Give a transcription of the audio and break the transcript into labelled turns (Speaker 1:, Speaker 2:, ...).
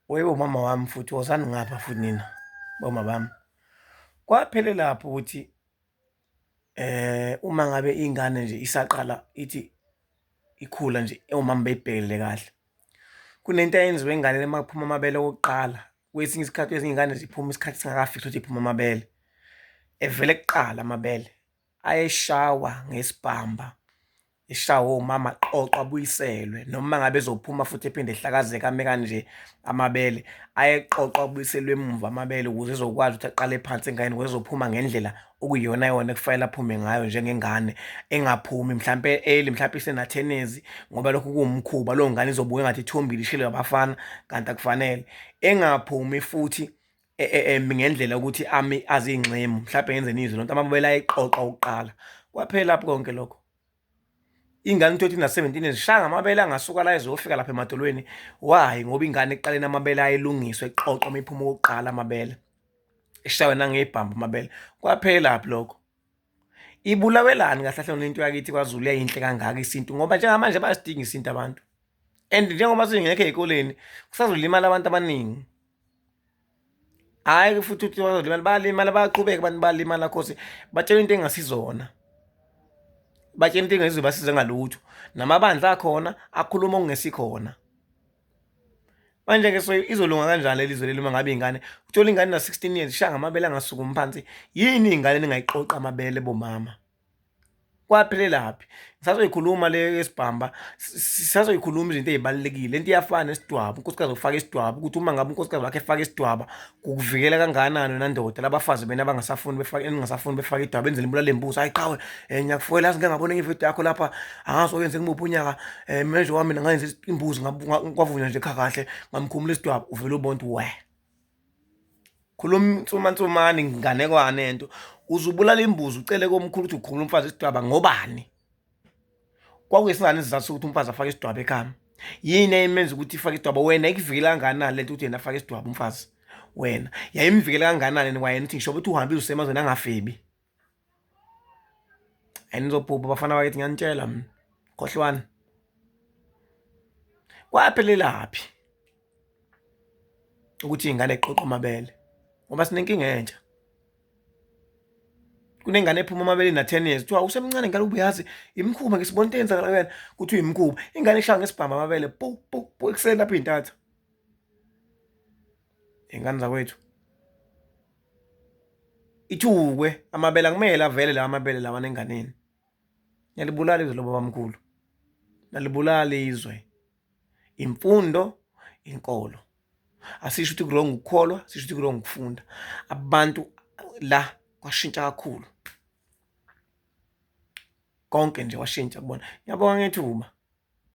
Speaker 1: Webo mama wami futhi wozani ngapha futhi nina boma bami. Kwaphelelaphi ukuthi uma ngabe ingane nje isaqala ithi ikhula nje omama beyibhekelele kahle. Kunento eyenziwa enganeni uma kuphuma amabele okokuqala, kwesinye isikhathi kwezinye iy'ngane ziphuma isikhathi singakafiki sokuthi iphume amabele. Evele kuqala amabele, ayeshawa ngesibhamba. Eshawe omama aqoqwe abuyiselwe noma ngabe ezophuma futhi ephinde ehlakazeke ame kanje amabele ayeqoqwa abuyiselwe emuva amabele ukuze ezokwazi ukuthi aqale phansi enganeni ukuze ezophuma ngendlela okuyiyona yona ekufanele aphume ngayo njengengane engaphumi mhlampe early mhlampe isenathenezi ngoba lokhu kuwumkhuba leyo ngane izobuka engathi ithombile ishile abafana kanti akufanele engaphumi futhi e, e, emi ngendlela ukuthi ami azingxemu mhlawumbe ngenze nizwe lonto amabele ayeqoqa ukuqala kwaphela lapho konke lokho ingane uthi na 17 zishaya ngamabele angasuka la ezofika lapha emadolweni why ngoba ingane ekuqaleni amabele ayelungiswa eqoqwa uma iphuma okokuqala amabele eshawe nangebhambu amabele kwaphela phi lokho ibulawelani kahle kahle into yakithi kwaZulu yayinhle kangaka isintu ngoba njengamanje bayasidinga isintu abantu and njengoba singekho ey'koleni kusazolimala abantu abaningi hhayi futhi ukuthi bazolimala bayalimala bayaqhubeka abantu bayalimala khosi batshela into engasizona batshela into engezobasiza ngalutho namabandla akhona akhuluma okungesikhona manje-ke so izolunga kanjani leli zwe leli uma ngabe iy'ngane uthola ingane na-16 years ishaya ngamabele angasukumi phansi yini iy'ngane ningayiqoqa amabele bomama Kwaphelelaphi? Ngisazoyikhuluma le yesibhamba, sisazoyikhuluma izinto ey'balulekile. Lento iyafana nesidwaba, unkosikazi ufaka isidwaba ukuthi uma ngabe unkosikazi wakhe efaka isidwaba kukuvikela kangakanani wena ndoda. Labafazi bena abangasafuni befake eningasafuni befake idwaba enzela ibulale imbuzi. Hayi qhawe, um ngiyakufowela yazi ngike ngabona enye ividiyo yakho lapha angazi oyenze kumuphi unyaka um mina nje wami mina ngayenza imbuzi kwavunywa nje kha kahle ngamkhumula isidwaba uvele ubone ukuthi we. Khuluma insumansumane inganekwane ento uze ubulala imbuzi ucele komkhulu ukuthi ukhumula umfazi isidwaba ngobani kwakuyisingani isizathu sokuthi umfazi afake isidwaba ekhaya yini eyimenza ukuthi ifake isidwaba wena ikuvikela kangakanani lento ukuthi yena afake isidwaba umfazi wena yayimvikela kangakanani kwayena ukuthi ngisho ukuthi uhambile usemazweni angafebi Anizobhubha bafana bakithi ngiyanitshela mina. Khohlwani. Kwaphelelaphi ukuthi ingane iqoqe amabele ngoba sinenkinga entsha. Kunengane ephuma amabele na-10 years kuthiwa usemncane ngane ubuyazi imikhuba ngisibona into eyenzakala kuyena kuthiwa imikhuba ingane ishaya ngesibhamu amabele pu pu pu ekuseni lapho iy'ntatha Iy'ngane zakwethu ithukwe amabele akumele avele lawa amabele lawa nenganeni niyalibulala izwe lobabamkhulu nalibulala izwe imfundo inkolo asisho ukuthi kurong ukukholwa sisho ukuthi kurong ukufunda abantu la kwashintsha kakhulu konke nje washintsha kubona ngiyabonga ngethuba.